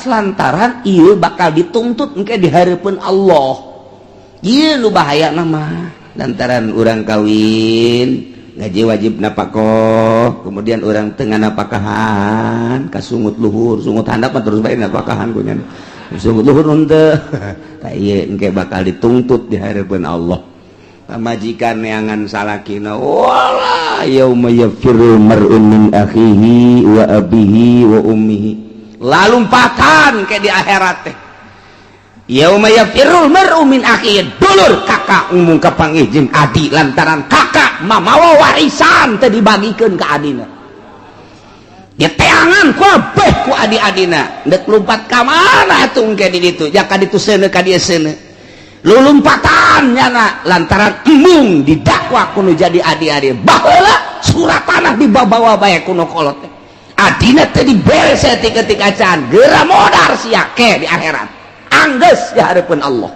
Lantaran ieu bakal dituntut engke di hareupeun Allah. Ieu nu bahaya nama, lantaran urang kawin ngaji wajib napakoh, kemudian orang tengah napakahan kasungut luhur, sungut handap mah terus bae napakahan ku nya, sungut luhur henteu. Tah, ieu engke bakal dituntut di hareupeun Allah. Pamajikan neangan salakina, wala yauma yafirul mar'u min akhihi wa abihi wa ummihi. Lalumpatan ke di akhirat teh, yauma yafirul mar'u min akhihi, dulur kakak embung kapanggih jeung adi lantaran kakak mamawa warisan teh dibagikeun ka adina, diteangan kabeh ku adi-adina. Ndek lumpat ka mana atuh engke di ditu? Jaka ditu seuneu, ka dieu seuneu, lulumpatan nyana lantaran embung didakwa kuno jadi adi-adi. Baheula surat tanah dibawa bae kuno kolot teh, adina teh dibere saeutik-eutik acan, geura modar sia ke di akhirat. Anggeus di hareupeun Allah,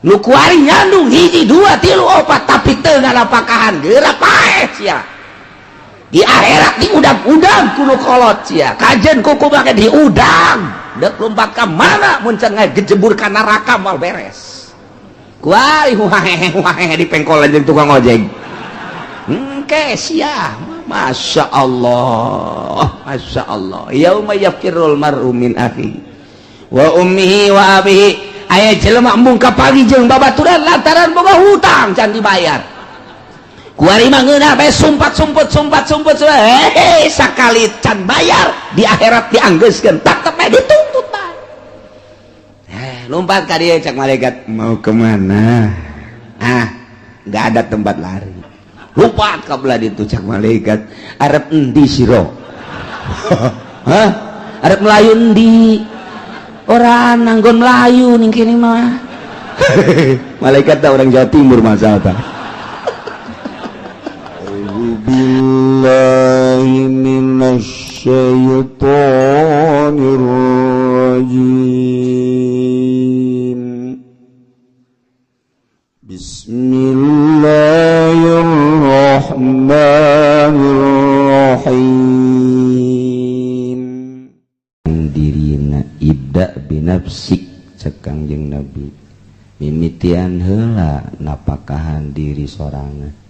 nu kuari nyandung hiji, dua, tilu, opat, tapi teu nganapakahan, geura paeh sia di akhirat, diudag-udag kuno kolot sia, kajen kuku make diudag. Dek lompat ka mana mun can ngagejebur ka neraka moal beres. Kuari huhahehe huhahehe di pengkolan jeung tukang ojek engke sia. Masya Allah, Masya Allah. Yauma yafirrul mar'u min akhi wa ummihi wa abihi. Aya jelema embung kapanggih jeung babaturan lantaran boga hutang can dibayar. Kuari mah ngeunah bae, sumpat sumput, sumpat sumput, hehe, sakali can bayar, di akhirat dianggeuskeun, tetep bae dituntut bae. Eh, lompat ka dieu, cak malaikat, "Mau kemana?" Ah, nggak ada tempat lari. Lompat ka belah ditu, cak malaikat, "Arep endi sira? Hah? Arep melayu endi? Ora nanggon melayu ning kene mah." Malaikat tak orang Jawa Timur masa apa. أعوذ بالله من الشيطان الرجيم. بسم الله الرحمن الرحيم. Dirina ibda binafsik, cek Kangjeng Nabi, mimitian heula napakahan diri sorangan.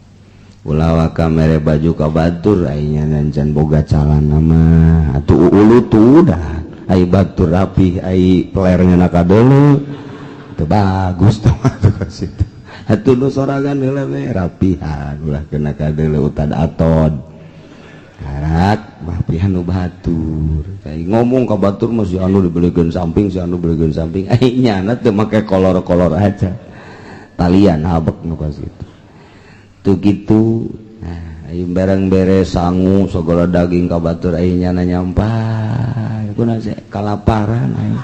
Ulah waka mere baju ka batur, aing can boga calana mah atuh ulu tuh udah ai batur rapi, ai pelernya nakadeuleu teu bagus tuh atuh ka situ. Atuh nu sorangan heula we rapihan, ulah kena kadeuleu utad atod karak rapihan nu batur. Kayak ngomong ka batur mah, si anu dibelikeun samping, si anu dibelikeun samping, ai nyana teu make kolor-kolor aja, talian habek nu ka situ tuh gitu. Nah, ayo barang beres sangu segala daging ka batur, ai nyana nyampai kunaon sih kalaparan aing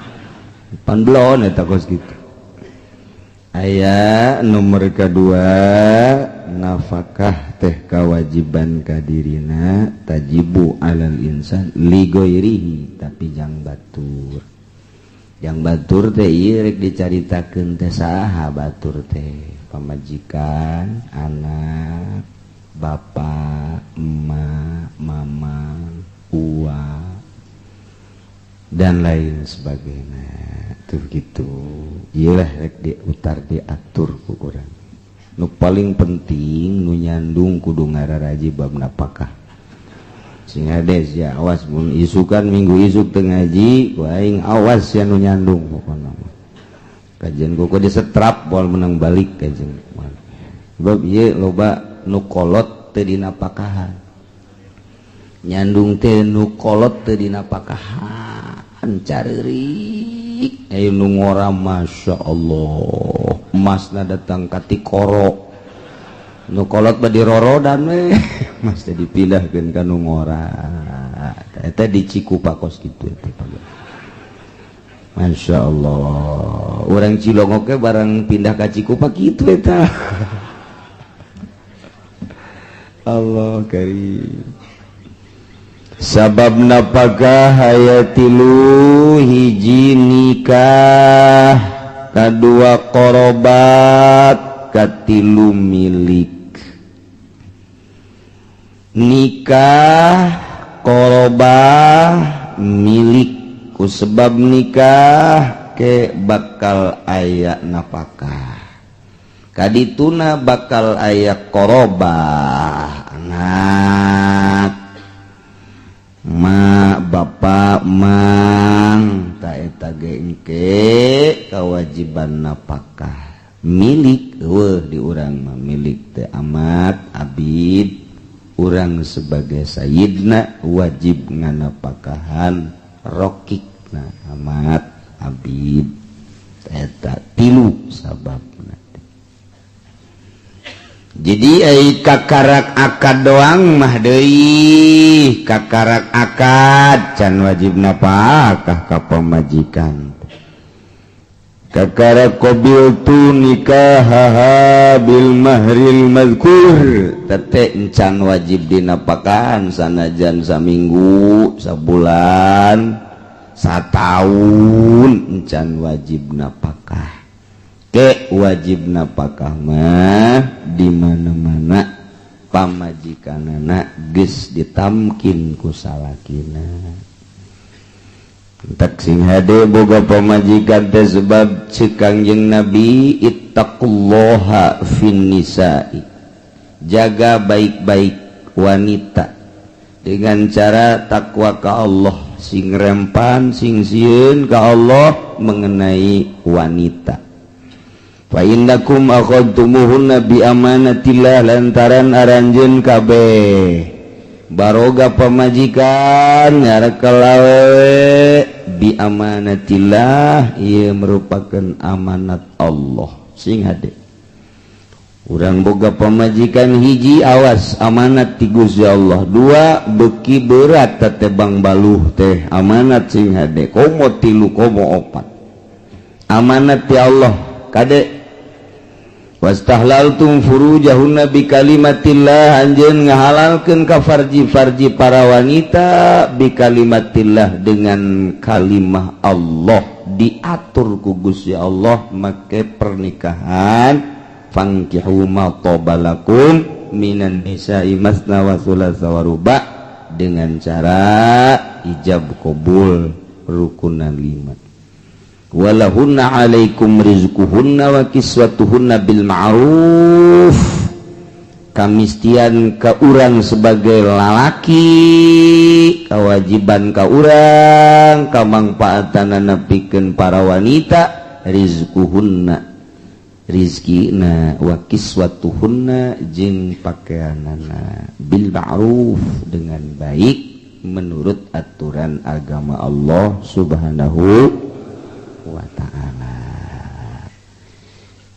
pan belon eta kos gitu. Aya nomor kedua, nafkah teh kewajiban kadirina, tajibu alal insan li ghairihi, tapi jang batur. Yang batur teh ieu rek dicaritakeun teh saha batur teh? Pamajikan, anak, bapak, emak, mama, uwa, dan lain sebagainya tuh gitu. Iyalah, rek diutar diatur ku urang. Nu paling penting, nu nyandung kudu ngararaji bab napakah. Sing hades ya, awas mun isukan minggu isuk teu ngaji ku aing, awas ya nu nyandung. Pokona mah kajian kuku disetrap, moal menang balik kajian. Sebab ieu loba nu kolot teu dinapakahan, nyandung teh nu kolot teu dinapakahan, careurik. Ayo nu ngora, Masya Allah, emasna datang ka tikoro, nu kolot mah dirorodan we, emas teh dipindahkeun ka nu ngora. Eta di Cikupa kos kitu eta. Masya Allah, orang Cilongok ge barang pindah ka Cikupa kitu eta. Allah karim. Sabab napakah aya tilu: hiji nikah, kadua korobat, katilu milik. Nikah, korobah, milik. Ku sebab nikah ke bakal aya napakah, kadituna bakal aya korobah, anak, ma, bapak, mang. Ta eta ge engke kewajiban napakah. Milik euweuh di urang mah, milik teh amat abid. Urang sebagai sayyidna wajib nganapakahan rokikna, amat abid. Eta tilu sababna. Jadi ai kakarak akad doang mah deui, kakarak akad can wajib napakah ka pamajikan. Kakara qabiltu nikahaha bil mahril mazkur tete encan wajib dinapakahan, sanajan saminggu, sabulan, satahun, encan wajib napakah. Ke wajib napakah mah di mana-mana pamajikanana geus ditamkin ku salakina. Tak sing hade boga pamajikan teh, sebab cek Kangjeng Nabi, ittaqullaha fin nisa'i, jaga baik-baik wanita dengan cara takwa ka Allah, sing rempan, sing sieun ka Allah mengenai wanita. Fa innakum akhadtumuhunna bi amanatillah, lantaran aranjeun kabeh baroga pamajikan ngarekel awewe bi amanatillah, ieu merupakan amanat Allah. Sing hade urang boga pamajikan hiji, awas, amanat ti Gusti Allah. Dua beki berat tetebang baluh teh amanat, sing hade. Komo tilu, komo opat, amanat ti Allah. Kade, wastahlaltum furujahunna bi kalimatillah, anjeun ngahalalkeun ka farji-farji para wanita bi kalimatillah, dengan kalimah Allah. Diatur ku Gusti Allah make pernikahan, fankihu ma thaba lakum minan nisa'i masna wa thulatha wa ruba, dengan cara ijab kabul, rukunan lima. Walahunna alaikum rizquhunna wa kiswatuhunna bil ma'ruf. Kamistian ka urang sebagai lalaki, kewajiban ka urang, kamangpaatan pikeun para wanita, rizquhunna rizkina, wa kiswatuhunna jeung pakaianana, bil ma'ruf, dengan baik menurut aturan agama Allah Subhanahu wa ta'ala.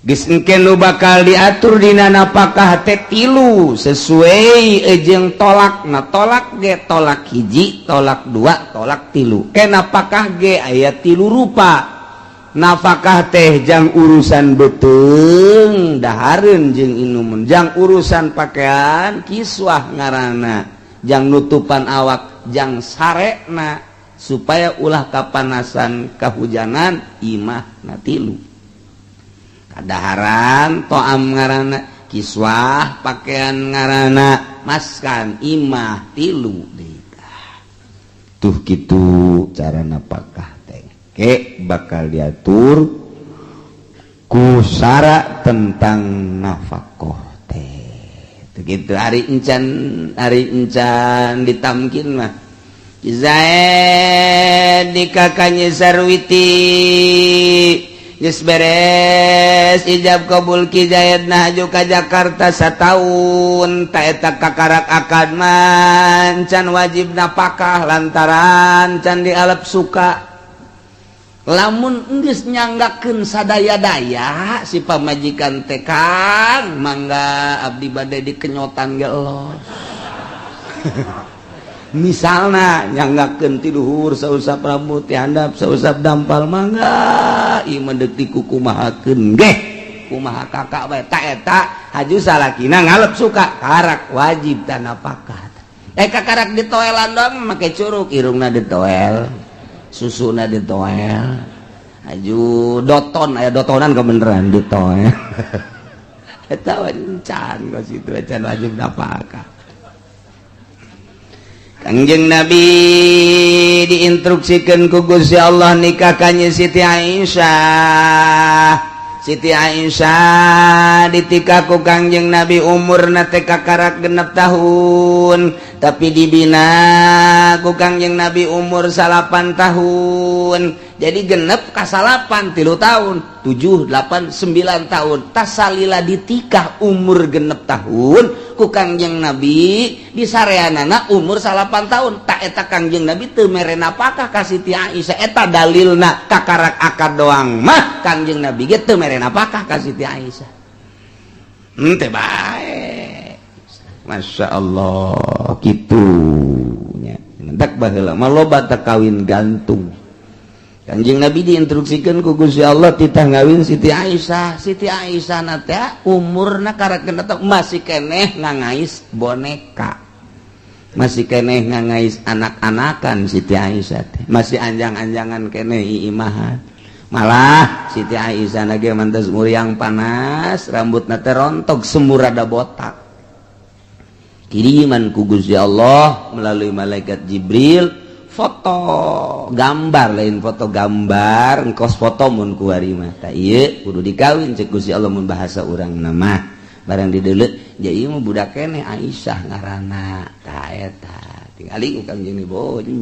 Geus engke nu bakal diatur dina napakah teh tilu, sesuai jeung tolak. Nah, tolak ge tolak hiji, tolak dua, tolak tilu. Ke napakah ge aya tilu rupa. Nafkah teh jang urusan beuteung, dahareun jeung inumun, jang urusan pakaian, kiswah ngaranna, jang nutupan awak, jang sarekna supaya ulah kapanasan, kahujanan, imah na tilu. Kadaharan toam ngaranna, kiswah pakaian ngaranna, maskan imah, tilu deui. Tuh, kitu cara napakah teh ke bakal diatur ku sara tentang nafkah teh. Begitu hari encan ditamkin mah. Zaid di kakaknya Sarwiti geus beres ijab kabul, Ki Zaid haju ka Jakarta setahun. Ta eta kakarak akad mah can wajib napakah, lantaran can dialap suka. Lamun geus nyanggakeun sadaya-daya si pamajikan teh, "Kang, mangga, abdi bade dikenyotan ge los," misalnya, nyanggakeun ti luhur sausap rambut, ti handap sausap dampal, "Mangga, ieu mah deuk dikukumahakeun ge kumaha kakak bae." Ta eta haju salakina ngalep suka, karak wajib tanapakah. Eh, kakarak ditoelan dong, make curuk, irungna ditoel, susuna ditoel, haju doton, aya dotonan kebeneran ditoel. Eta can kos itu can wajib napakah. Kangjeng Nabi diinstruksikan ku Gusti Allah nikah ka Siti Aisyah. Siti Aisyah ditikah ku Kangjeng Nabi umurna teh kakarak 6 tahun, tapi dibina ku Kangjeng Nabi umur 9 tahun. Jadi genep kasalapan 3 tahun, 7, 8, 9 tahun. Tasalila ditikah umur 6 tahun ku Kangjeng Nabi, disareanana umur 9 tahun. Tak eta Kangjeng Nabi teu mere napakah ka Siti Aisyah. Eta dalilna kakarak akad doang mah Kangjeng Nabi ge teu mere napakah ka Siti Aisyah. Teh bae, Masya Allah, gitu nya. Tak baheula mah loba tak kawin gantung. Kanjeng Nabi diinstruksikan ku Gusti Allah titah ngawin Siti Aisyah. Siti Aisyah na teh umurna karak masih keneh ngangais boneka, masih keneh ngangais anak-anakan. Siti Aisyah teh masih anjang-anjangan keneh imahan. Malah Siti Aisyah lagi mantas muriang panas, rambutna teh rontok, semur rada botak. Kiriman ku Gusti Allah melalui malaikat Jibril foto gambar, lain foto gambar engkos foto mun kuari mah. Tak ieu kudu dikawin cek Gusti Allah, mun bahasa urang nama. Barang dideuleu, ja ieu mah budak keneh, Aisyah ngaranna. Tah eta tingali ku Kangjeng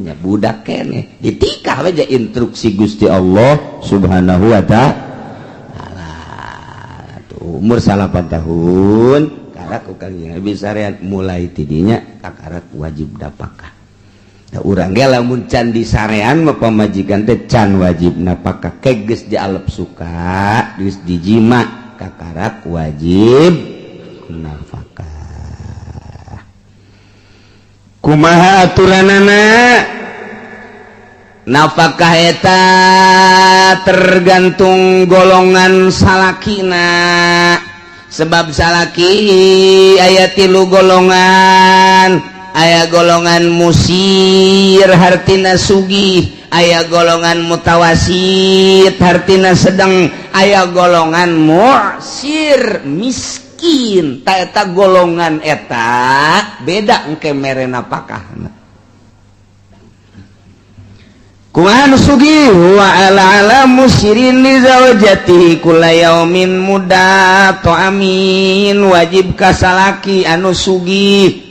nya budak keneh, ditikah we instruksi Gusti Allah Subhanahu wa Ta'ala. Tuh umur 9 tahun karak ku Kangjeng Nabi sarean. Mulai tidinya kakarak wajib napakah. Urang ge lamun can disarean mah pamajikan teh can wajib napakah. Ke geus dialep suka, geus dijima, kakarak wajib nafkah. Kumaha aturanana nafkah eta tergantung golongan salakina, sebab salaki aya tilu golongan. Aya golongan musir, hartina sugih. Aya golongan mutawasit, hartina sedang. Aya golongan mu'sir, miskin. Tak eta golongan eta beda engke mere napakahna. Kumaha nu sugih? Wa ala ala musirin li zaujatihi kulla yaumin mudda ta'amin. Wajib ka salaki anu sugih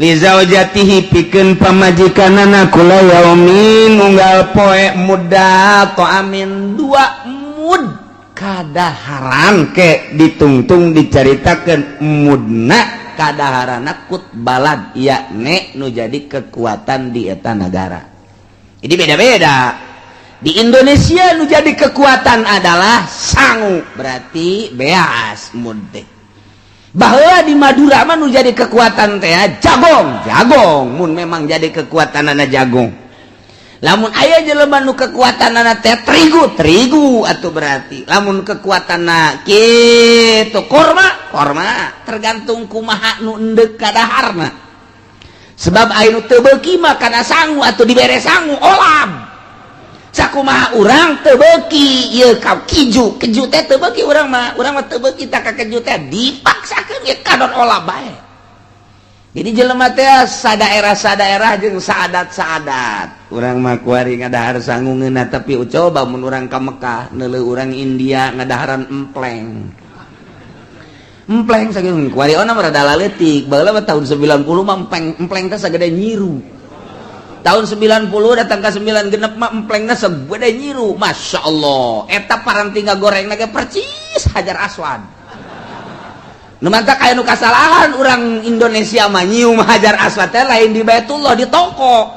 li zaujatihi pikeun pamajikanana kulla yaumin unggal poe mudda ta'amin 2 mud kadaharan. Ke ditungtung dicaritakeun mudna kadaharana qut balad, yakni nu jadi kekuatan di eta negara. Jadi beda-beda. Di Indonesia nu jadi kekuatan adalah sangu, berarti beas mud teh. Bahwa di Madura mah nu jadi kekuatan teh jagong, jagong mun memang jadi kekuatan anak jagung. Lamun aya jelema nu kekuatan anak teh terigu, terigu atau berarti lamun kekuatan kitu korma, korma. Tergantung kumaha nu endek kadaharna, sebab aya nu teu beuki mah kana sangu atau dibere sangu olab. Sakumaha urang teu beuki ieu ka keju, keju teh teu beuki urang mah. Urang mah teu beuki tak ka keju teh, dipaksakeun ge kadon olab bae. Jadi jelema teh sadaerah sadaerah jeung saadat saadat. Urang mah kuari ngadahar sangu ngeunah, tapi coba mun urang ka Mekah neuleuh urang India ngadaharan empleng. Empleng sakitu kuari ona mah rada laletik. Baheula mah tahun 90 mah empleng, empleng teh sagede nyiru. Tahun 90 datang ke 9 genep mah emplengna segede nyiru. Masya Allah, eta paranti ngagoreng ge percis Hajar Aswad. Nu mantak aya nu kasalahan urang Indonesia mah nyium Hajar Aswad teh lain di Baitullah, di toko.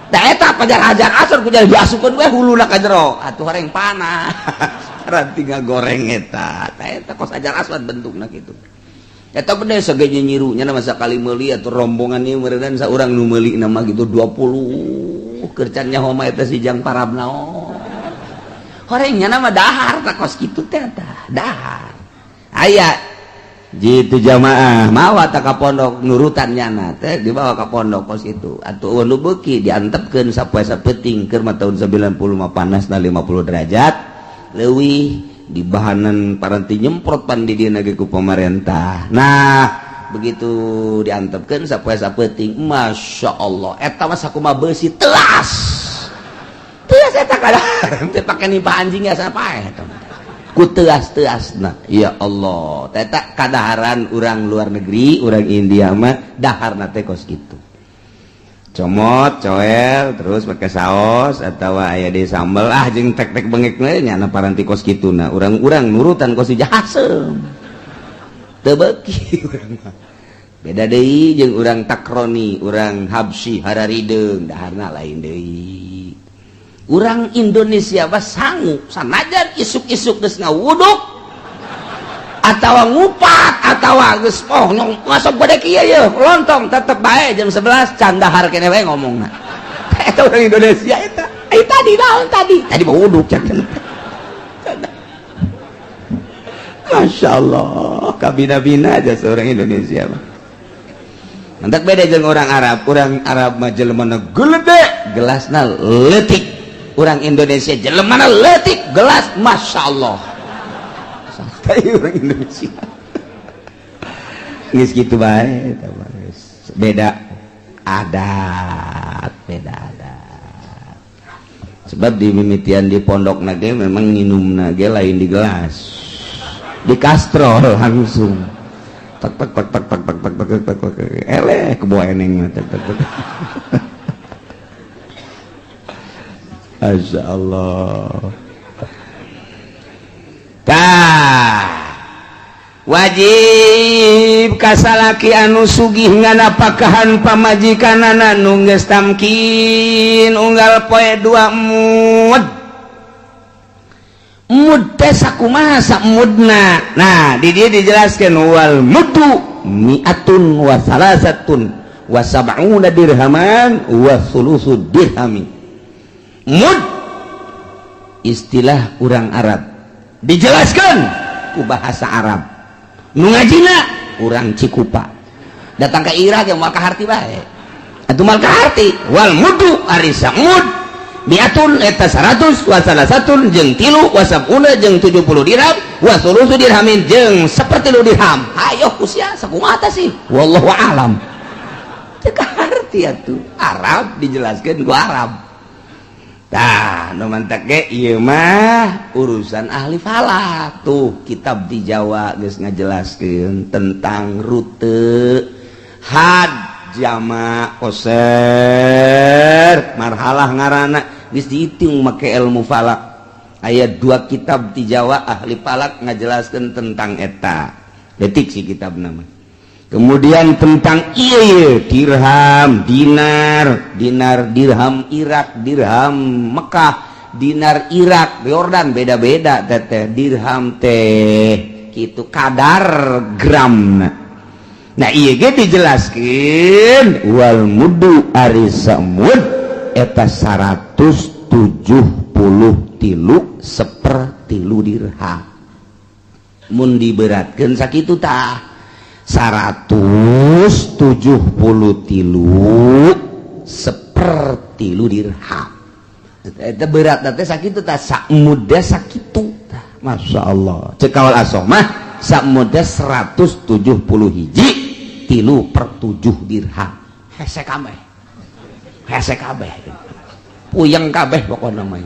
Da eta pajar Hajar Aswad ku jadi diasupkeun we huluna ka jero atuh, horeng panas paranti ngagoreng eta. Tah eta kos Hajar Aswad bentukna kitu. Eta gede sagede nyirunya. Masa kali meuli atau rombongan ieu meureunnan saurang nu meuli nama gitu 20 kercan nyaho mah eta si jang parab naon horengnya nama dahar tak kos kitu teh tah dahar. Aya jitu jamaah mawa tak ka pondok, nurutan nyana teh dibawa ka pondok kos itu atuh. Nu beuki diantepkeun sapoe sapeuting, keur mah tahun 90 mah panasna 50 derajat leuwih, di bahanan paranti nyemprot pan di dieu ku pemerintah. Nah, Begitu diantepkeun sapoe sapeuting, Masya Allah, eta mah sakumaha beusi, telas teas eta. Kadang teh pake nimpa anjing ya, siapa eta ku teas-teasna. Ya Allah, eta kadaharan urang luar negeri. Urang India mah daharna teh kos kitu, comot coel terus pakai saus atau aya di sambal, ah, jeung tek-tek bengek nya na paranti kos kitu. Nah, urang-urang nurutan kos jasem teu beuki urang mah. Beda deui jeung urang takroni, urang Habsyi, hararideung daharna lain deui. Urang Indonesia mah sangu sanajan isuk-isuk geus ngawuduk atau ngupat atau geus, oh, masuk gede kieu ye lontong, tetep bae jam 11 can dahar keneh bae ngomongna. Eta orang Indonesia eta. Eh, tadi naon tadi? Tadi mau wuduk can. Masya Allah, kabina-bina aja seorang Indonesia mah. Mantak beda jeung orang Arab. Orang Arab mah jelemana gede, gelasna leutik. Orang Indonesia jelemana leutik, gelas Masya Allah. Santai orang Indonesia. Geus kitu bae eta mah geus. Beda adat, beda adat. Sebab di mimitian di pondok nage memang minum nage lain di gelas. Di kastrol langsung. Tek tek tek tek tek tek tek tek tek tek, eleh kebawa eneng mah, tek tek tek. Masya Allah. Tah, wajib kasalaki anu sugih nganapakahan pamajikanana nu geus tamkin unggal poe 2 mud. Mud teh sakumaha samudna? Nah, di dieu dijelaskeun, wal muddu mi'atun wa salasatun wa sab'una dirhaman wa sulusu dirhami. Mud istilah urang Arab, dijelaskan ku bahasa Arab. Nu ngajina urang Cikupa, datang ke Irak yang mal kaharti bae atuh, mal kaharti. Wal muddu ari samud mi'atun eta 100, wa salasatun jeung tilu, wa sab'una jeung 70 dirham, wa sulusu dirhamin jeung sapertilu dirham. Hayo usia sakumaha sih, wallahu alam, teu kaharti atuh Arab, dijelaskeun ku Arab. Tah, nu mantak ge ieu mah urusan ahli falak. Tuh, kitab di Jawa geus ngajelaskeun tentang rute had jama koser marhalah ngaranna, geus dihitung make ilmu falak. Aya dua kitab di Jawa ahli falak ngajelaskeun tentang eta detik si kitab nama. Kemudian tentang iya dirham, dinar, dinar, dirham Irak, dirham Mekah, dinar Irak, Yordan beda-beda teteh dirham teh gitu kadar gram. Nah, iya ge dijelaskeun, wal muddu ari samud eta 173 sepertilu dirham. Mun diberatkeun sakitu tah, 173 sepertilu dirham eta berat teh sakitu tah, samuda sakitu tah. Masya Allah, cek kaul asoh mah samuda 170 hiji 3/7 dirham. Hese kabeh, hese kabeh, puyeng kabeh pokokna mah.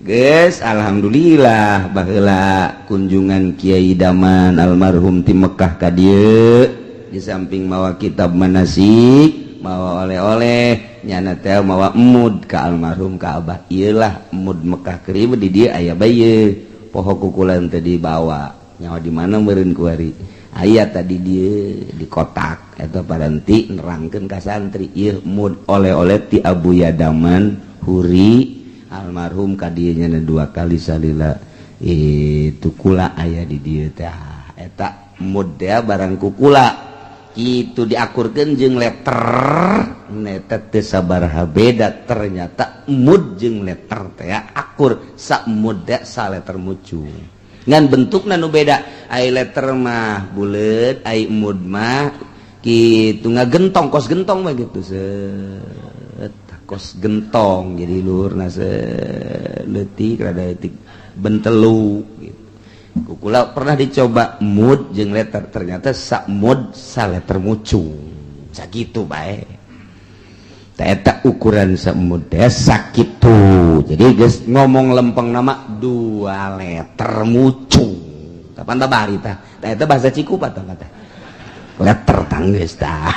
Guys, alhamdulillah baheula kunjungan Kiai Daman almarhum ti Mekah ka dieu, di samping mawa kitab manasik, mawa oleh-oleh, nyana teh mawa emud ka almarhum, ka Abah. Iyalah emud Mekah keur di dieu aya baye poho kukulan teh dibawa nyawa di mana meureun kuari aya tadi dia di kotak eta paranti nerangkeun ka santri, ieu mud oleh-oleh ti Abu Yadaman Huri almarhum ka dieu nya dua kali salila itu kula aya di dieu teh. Eta mud teh barang kukula itu diakurkeun jeung letter neta teu sabaraha beda. Ternyata mud jeung letter teh akur, sa mud teh sa letter mucu, ngan bentukna nu beda. Ai letter mah buleut, ai mud mah kitu ngagentong, kos gentong mah gitu, set kos gentong, jadi luhurna leutik, rada leutik, bentelu gitu. Kukula pernah dicoba mud jeung letter, ternyata sak mud saleter mucung sakitu bae. Eta ukuran semud teh sakitu. Jadi geus ngomong lempeng nama 2 liter mucung. Kapan babari tah? Tah eta bahasa Cikupa tah teh. Leter tanggeus tah.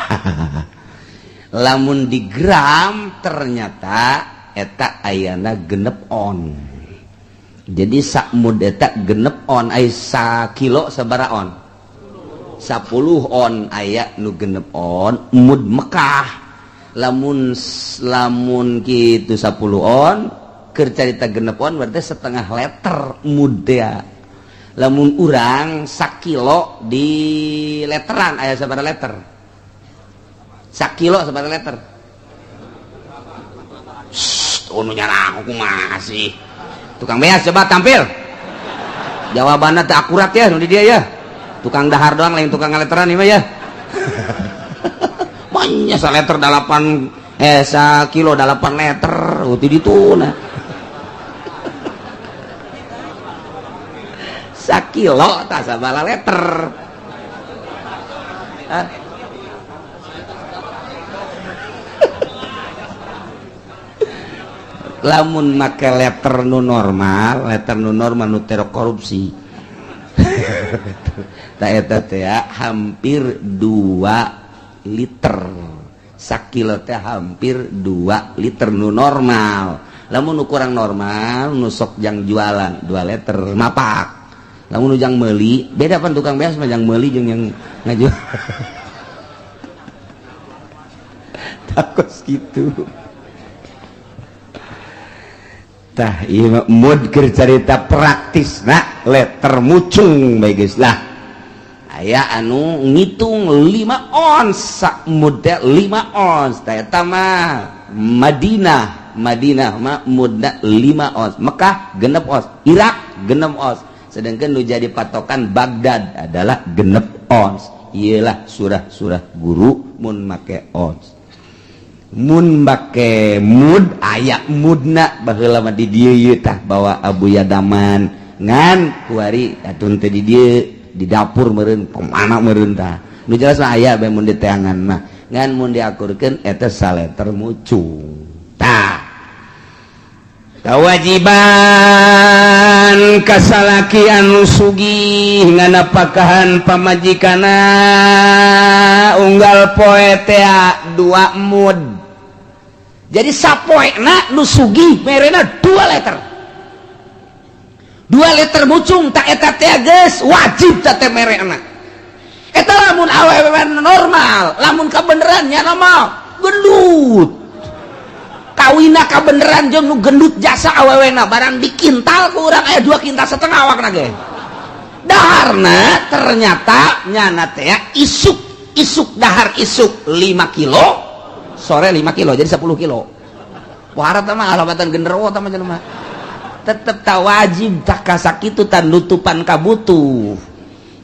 Lamun di gram ternyata eta ayana 6 on. Jadi sakmud eta 6 on, ai sakilo sabaraha on? 10 on aya nu 6 on mud Mekah. Lamun lamun gitu 10 on keur carita 6 on berarti setengah liter mud teh. Lamun urang sakilo di leteran aya sabaraha liter? Sakilo sabaraha liter? Shh, nu nyarang kumaha sih? Tukang beas coba tampil. Jawabannya tak akurat ya nu di dia ya. Tukang dahar doang lain tukang ngaleteran ieu mah ya. Banyak saleter 8 sakilo 8 liter uti ditu nah. Sakilo tah sabaraha liter? Hah? Lamun make letter nu normal, letter nu normal nu tero korupsi. Ta eta teh hampir 2 liter. Sakilo teh hampir 2 liter nu normal. Lamun nu kurang normal nu sok jang jualan 2 liter mapak. Lamun nu jang meuli, beda pan tukang beas mah jang meuli jeung yang ngajual. Takos kitu. Tah ieu mah mud keur carita praktis na letter mucung bae geus lah. Aya anu ngitung 5 ons sak mud teh 5 ons. Tah eta mah Madinah, Madinah mah mudna 5 ons, Mekah 6 ons, Irak 6 ons. Sedangkan nu jadi patokan Baghdad adalah 6 ons. Iyalah surah-surah guru mun make ons. Mun make mud aya mudna baheula mah di dieu ieu tah bawa Abu Yadaman ngan kuari atun teh di dieu di dapur meureun kumaha meureun tah nu jelas mah aya bae mun diteangan mah ngan mun diakurkeun eta saleter mucung tah. Kewajiban kasalaki anu sugih nganapakahan pamajikana unggal poe teh 2 mud. Jadi sapoena nu sugih merena 2 liter. 2 liter mucung tak eta teh geus wajib teh merena. Eta lamun awewe normal, lamun kabeneran nya normal, gendut. Kawina kabeneran jeung nu gendut jasa awewena barang dikintal ku urang aya 2,5 kintal awakna ge. Daharna ternyata nyana teh isuk isuk dahar isuk 5 kilo, sore 5 kilo jadi 10 kilo. Warat mah alabatan genderuwo tah mah jelema. Tetep tak wajib tak kasakitu tan nutupan kabutuh.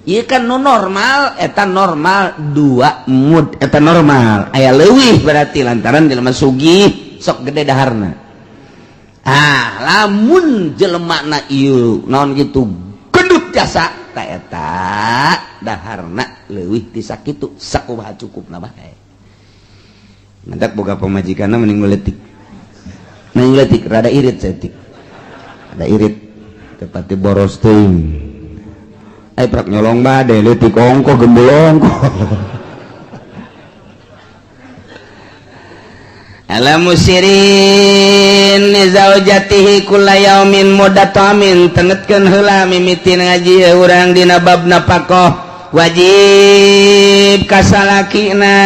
Ieu kan nu normal eta normal 2 mud eta normal. Aya leuwih berarti lantaran jelema sugih sok gede daharna. Ah, lamun jelemana ieu naon gitu gendut jasa ta eta daharna leuwih ti sakitu sakumaha cukupna bae. Mantak boga pamajikanna mending leutik. Mending leutik rada irit saeutik. Rada irit tepati boros teuing. Ai prak nyolong bade leutik ongko gembul ongko. Ala musirin zaujatihi kulla yaumin mudatamin tengetkeun heula mimiti ngaji urang dina bab napakoh wajib kasalakina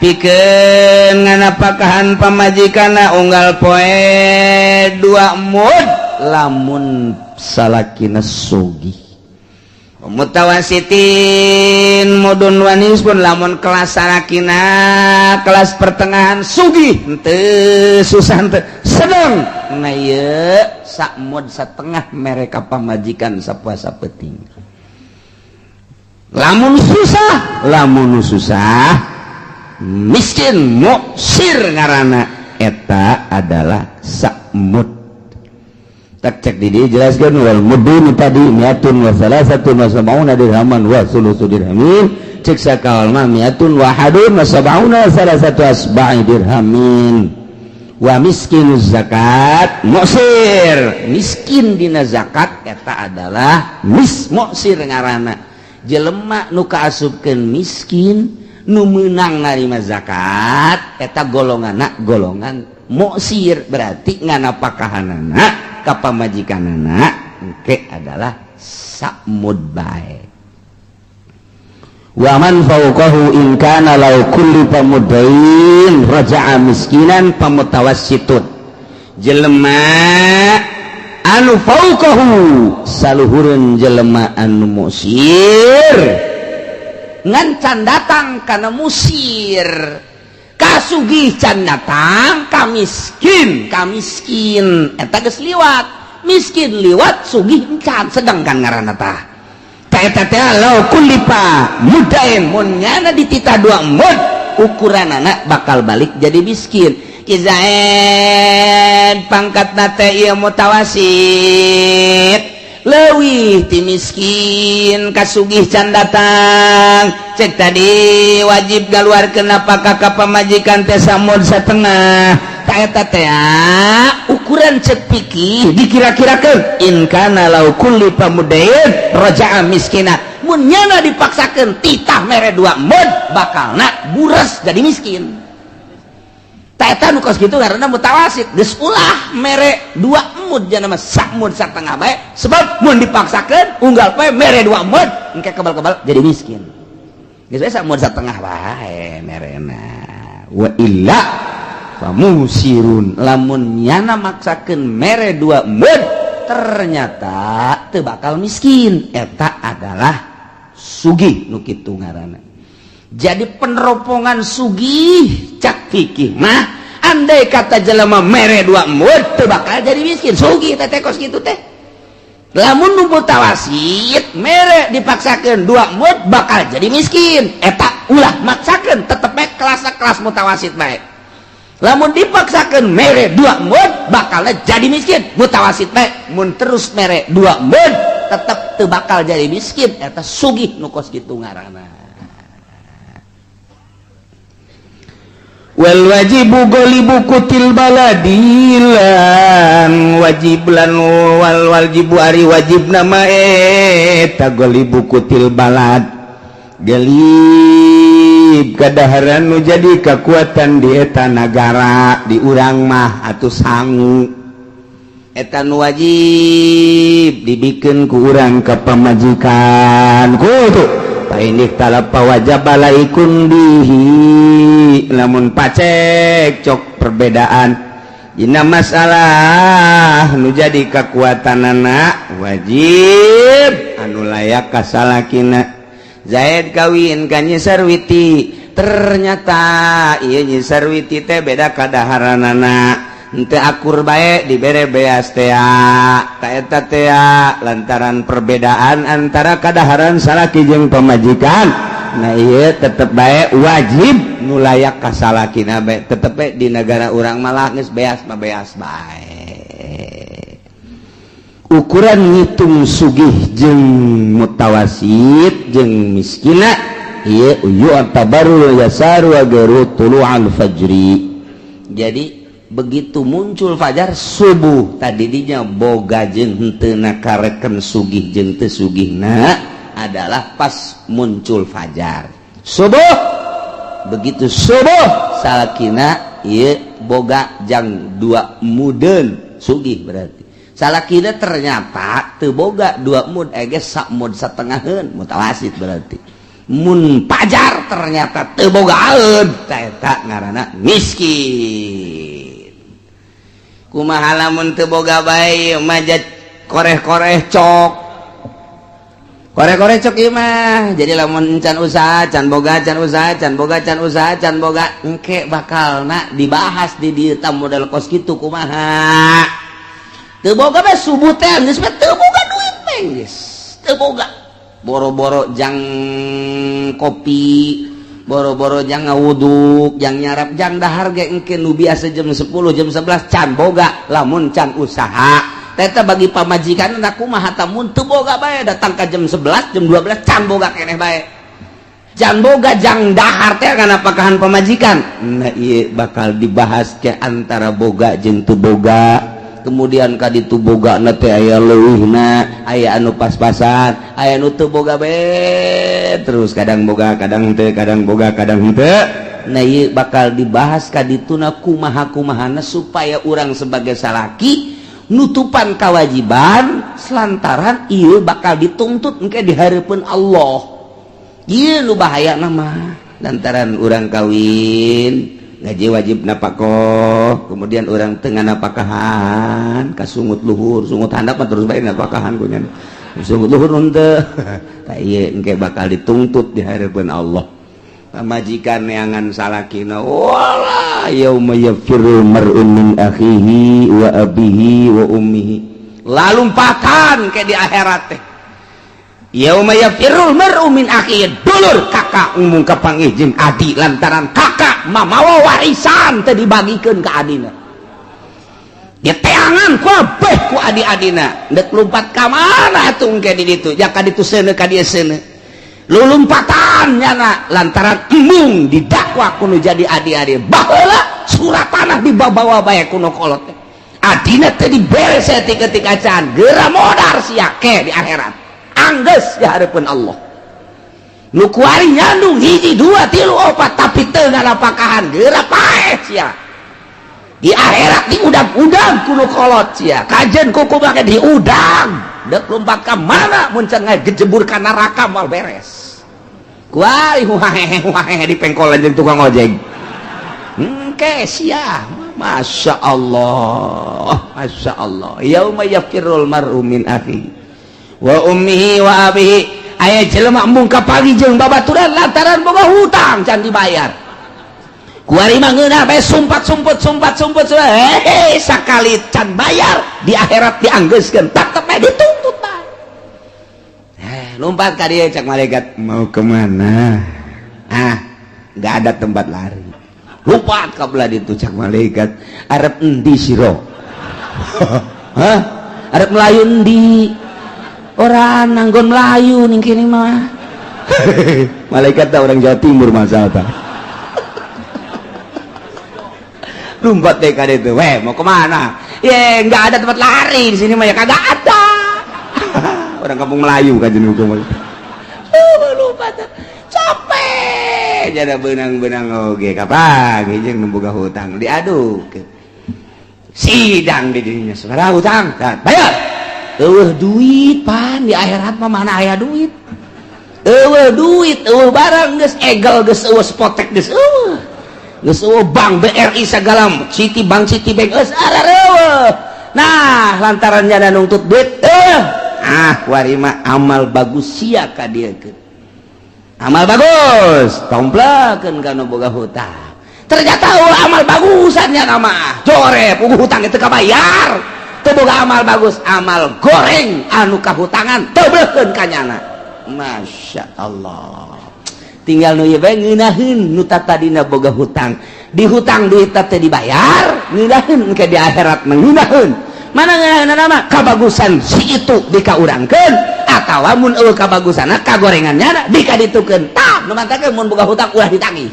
pikeun nganapakahan pamajikana unggal poe 2 mud lamun salakina sugih. Mutawasitin mudun wanis pun lamun kelas salakina kelas pertengahan sugih henteu susah henteu sedang nah ieu sakmud setengah mereka pamajikan sapuasa peuting. Lamun susah miskin muksir ngaranna eta adalah sakmud. Tak cek Rek di dieu jelaskeun wal mudun tadi miatun wa salasatun wa sab'una dirhaman wa sulusu dirhamin. Cek sakaol mah miatun wa hadun wa sab'una salasatu asba'i dirhamin. Wa miskin zakat mu'sir, miskin dina zakat eta adalah mu'sir ngaranna jelema nu kaasupkeun miskin nu meunang narima zakat eta golonganna golongan mu'sir, berarti nganapakahanana ka pamajikanana engke adalah samud bae. Wa man fawqahu in kana law kullifa mudain raja'a miskinan pamutawassitun. Jelema anu fawqahu saluhureun jelema anu musir ngan can datang kana musir, kasugih can datang ka miskin, ka miskin eta geus liwat miskin, liwat sugih encan. Sedangkan ngaranna tah eta teh law kullifa mudain, mun nyana dititah 2 mud ukuranana bakal balik jadi miskin. Ki Zaid pangkatna teh ieu mutawasit, leuwih ti miskin, kasugih can datang. Cek tadi wajib ngaluarkeun napakah ka pamajikan teh samud setengah. Ta eta teh ukuran cek fikih dikira-kirakeun in kana law kullifa mudain raja'a miskina, mun nyana dipaksakeun titah mere 2 mud bakalna buras jadi miskin. Ta eta nu kos kitu karena mutawasit, geus ulah mere 2 mud, jana mah samud satengah bae, sebab mun dipaksakeun unggal poe mere 2 mud engke kebal-kebal jadi miskin. Geus bae samud satengah bae merena. Wa illa famusirun, lamun nyana maksakeun mere 2 mud ternyata teu bakal miskin, eta adalah sugih nu kitu ngaranna. Jadi peneropongan sugih cak fikih mah andai kata jelema mere 2 mud teu bakal jadi miskin, sugih teh kos kitu teh. Lamun nu mutawasit mere dipaksakeun 2 mud bakal jadi miskin, eta ulah maksakeun, tetep bae kelas kelas mutawasit bae. Lamun dipaksakeun mere 2 mud bakal jadi miskin, mutawasit bae. Mun terus mere 2 mud tetep teu bakal jadi miskin, eta sugih nu kos kitu ngaranna. Wal wajibu ghalibu qutil baladilan wajib lan wal wajibu ari wajib nama eta ghalibu qutil balad, galib kadaharan nu jadi kekuatan di eta nagara. Di urang mah atuh sangu eta nu wajib dibikeun ku urang ka pamajikan kudu. Ini talapa wajib balaikun bihi, lamun pacek cok perbedaan dina masalah nu jadi kekuatanana wajib anu layak kasalakina. Zaid kawin ka Nyi Sarwiti, ternyata ieu Nyi Sarwiti teh beda kadaharanana, henteu akur bae dibere beas tea. Ta eta tea lantaran perbedaan antara kadaharan salaki jeung pamajikan. Nah, ieu tetep bae wajib nu layak ka salakina bae, tetep bae di negara urang malah geus beas mah beas bae. Ukuran ngitung sugih jeung mutawasit jeung miskina ieu yu'tabaru yasaru wa gairu tulu'al fajri. Jadi begitu muncul fajar subuh tadi dinya boga jeung henteu kareken sugih jeung teu sugihna adalah pas muncul fajar subuh. Begitu subuh salakina ieu boga jang 2 mudeun sugih, berarti salakina ternyata teu boga 2 mud ege samud satengaheun mutawasit. Berarti mun pajar ternyata teu bogaeun, eta ngaranna miskin. Kumaha lamun teu boga bae majat koreh-koreh cok, koreh-koreh cok ieu mah. Jadi lamun can usaha can boga, can usaha can boga, can usaha can boga, engke bakalna dibahas di dieu tah model kos kitu. Kumaha teu boga bae subuh teh geus teu boga duit teh, geus teu boga, boro-boro jang kopi, boro-boro jang ngawuduk, jang nyarap, jang dahar ge engke nu biasa jam 10 jam 11 can boga lamun can usaha. Eta bagi pamajikan kumaha mun teu boga bae datang ka jam 11, jam 12 can boga keneh bae. Can boga jang dahar teh nganapakahan pamajikan. Nah, ieu bakal dibahas ke antara boga jeung teu boga. Kemudian ka ditu boga na teh aya leuwihna, aya anu pas-pasan, aya nu teu boga bae terus kadang boga, kadang henteu, kadang boga, kadang henteu. Nah, ieu bakal dibahas ka dituna kumaha-kumahana supaya urang sebagai salaki nutupan kewajiban, lantaran ieu bakal dituntut engke di hareupeun Allah. Ieu nu bahaya nama lantaran urang kawin ngaji wajib napakoh, kemudian urang tengah napakahan kasungut luhur sungut handap mah terus bae napakahan ku nya sungut luhur henteu. Tah, ieu engke bakal dituntut di hareupeun Allah. Pamajikan neangan salakina, wala yauma yafirru mar'u min akhihi wa abihi wa ummihi, lalumpatan ke di akhirat teh. Yauma yafirrul mar'u min akhihi, dulur kakak embung kapanggih jeung adi lantaran kakak mamawa warisan teh dibagikeun ka adina, diteangan kabeh ku adi-adina. Dek lumpat ka mana atuh engke di ditu? Ja ka ditu seuneu, ka dieu seuneu, lulumpatan nyana lantaran embung didakwa kudu jadi adi-adi. Baheula surat tanah dibawa bae kuno kolot teh, adina teh dibere saeutik-eutik acan, geura modar sia ke di akhirat, anggeus di hareupeun Allah. Nu kuari nyandung hiji, dua, tilu, opat, tapi teu nganapakahan, geura paeh sia di akhirat, diudag-udag kuno kolot sia, kajen kuku make diudag. Dek lompat ka mana mun can ngagejebur ka neraka moal beres. Kuari huhahehe huhahehe di pengkolan jeung tukang ojek engke sia. Masya Allah, Masya Allah. Yauma yafirrul mar'u min akhihi wa ummihi wa abihi. Aya jelema embung kapanggih jeung babaturan lantaran boga hutang can dibayar. Kuari mah ngeunah bae, sumpat sumput sumpat sumput, eh sakali can bayar, di akhirat dianggeuskeun, tetep bae dituntut bae. Eh, lompat ka dieu, cak malaikat, "Mau kemana?" "Ah, nggak ada tempat lari." Lompat ka belah ditu, cak malaikat, "Arep endi siro? Hah? Arep melayu endi? Ora nanggon melayu ning kene mah." Malaikat tak orang Jawa Timur masalah ta. Lompat deh ka itu, "Weh, mau kemana?" "Ya nggak ada tempat lari di sini mah, ya kagak ada." Orang kampung Melayu kan jenuh hukum. Oh, lompat capek jadi benang-benang oge kapan jeung nu boga hutang diadu sidang di dirinya, "Sabaraha hutang? Nah, bayar." "Eueuh duit pan." Di akhirat mah mana aya duit? Eueuh duit, eueuh barang, geus egel, geus eueuh spotek, geus eueuh, geus eueuh bank BRI segala, Citi Bank, Citibank geus arareueuh. Nah, lantaran nyana nuntut duit, eh ah kuari mah amal bagus sia ka dieu, amal bagus tomplakeun ka nu boga hutang. Ternyata eueuh amal bagusan nya mah, jore puguh hutang itu kabayar. Teu boga amal bagus, amal goreng anu kahutangan teubeukeun ka nyana. Masya Allah. Tinggal nu ieu bae ngeunaheun, nu tadina boga hutang, dihutang duit teh dibayar, ngeunaheun ke di akhirat mah. Ngeunaheun mana? Ngeunaheun nama kabagusan si itu dikaurangkeun, atawa mun eueuh kabagusanna, kagorengan nyana dikaditukeun. Tah, nu mantakeun mun boga hutang ulah ditagih.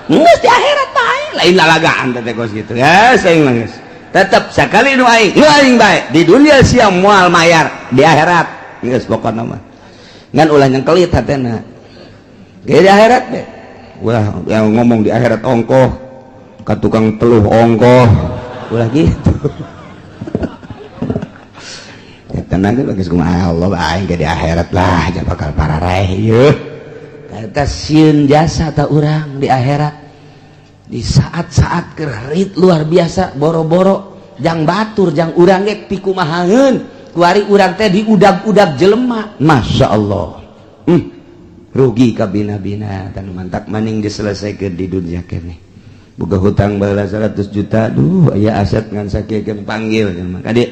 Geus di akhirat bae, lain lalagaan teh kos kitu ya. Aing mah geus tetep sakali nu aing, nu aing bae di dunia sia moal mayar di akhirat. Geus pokona mah ngan ulah nyengkelit hatena ge di akhirat deh. Ulah yang ngomong di akhirat ongkoh ka tukang teluh ongkoh, ulah gitu ya. Tenang geus, kumaha Allah aing ge di akhirat lah ja bakal pararaeh ieu. Eta sieun jasa ta urang di akhirat di saat-saat kerit luar biasa, boro-boro jang batur, jang urang ge pikumahaeun. Kuari urang teh diudag-udag jelema. Masya Allah, rugi kabina-bina dan mantak maning diselesaikan di dunia kene. Boga hutang baheula 100 juta, duh aya aset ngan sakieu, panggil jelema ka dieu,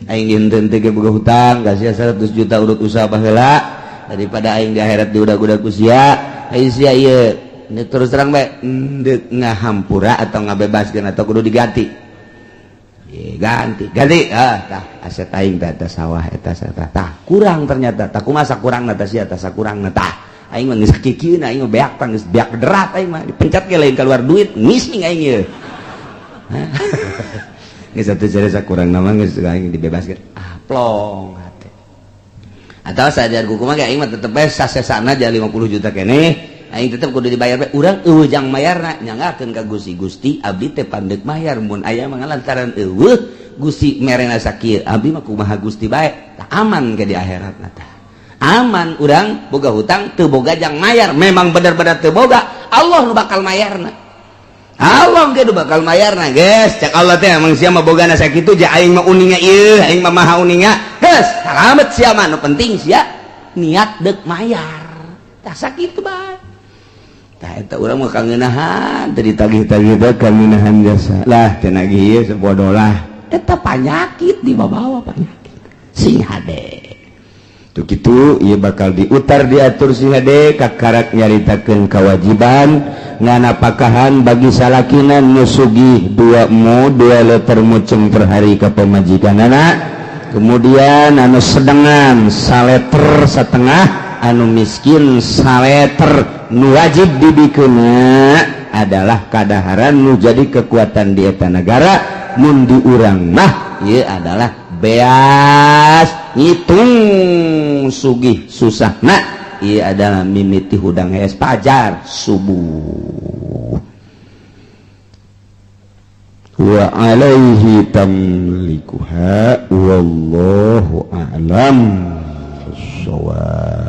"Aing dinten teh boga hutang ka sia 100 juta, urut usaha baheula. Daripada aing di akhirat diudag-udag ku sia, aing sia ieu." Ini terus terang bae, endek ngahampura atau ngabebaskeun atau kudu diganti. Ye, ganti ganti, ah tah aset aing teh eta sawah eta tah tah kurang ternyata. Tah, kumaha kurang tah sia? Tah, sakurangna tah. Aing mah geus kikieun, aing mah beak tah, geus beak derat. Aing mah dipencat ge lain keluar duit, ngising aing ieu. Geus atuh cari sakurang nama, geus aing dibebaskeun. Ah, plong hate. Atau sajar kumaha ge, aing mah tetep bae sasesana aja 50 juta keneh, aing tetep kudu dibayar bae. Urang euweuh jang mayarna, nyanggakeun ka Gusti. Gusti, abdi teh pandek mayar mun aya mah, lantaran euweuh Gusti merena sakieu, abdi mah kumaha Gusti bae. Tah, aman ke di akhirat tah, aman. Urang boga hutang teu boga jang mayar, memang bener-bener teu boga, Allah nu bakal mayarna. Allah ge nu bakal mayarna. Geus, cek Allah teh, emang sia mah bogana sakitu ja, aing mah uninga ieu, aing mah maha uninga. Geus salamet sia mah, nu penting sia niat deuk mayar. Tah, sakitu bae. Tah, eta urang mah kangeunahan teu ditagih-tagih teh, kangeunahan jasa lah teu nagih ieu, sebodoh lah. Eta panyakit di bawah, penyakit sing hade. Tuh gitu, ia bakal diutar diatur si hade. Kakarak nyaritakeun kewajiban nganapakahan bagi salakina nu sugih 2 mu 2 liter muceng per hari ke pemajikan anak, kemudian anu sedengan saleter setengah, anu miskin saleter. Nu wajib dibikeuna adalah kadaharan nu jadi kekuatan di eta negara. Mun di urang mah ieu adalah beas. Ngitung sugih susah nah ieu adalah mimiti hudang hees pajar subuh. Wa alaihi tamlikuha, wallahu a'lam bissawab.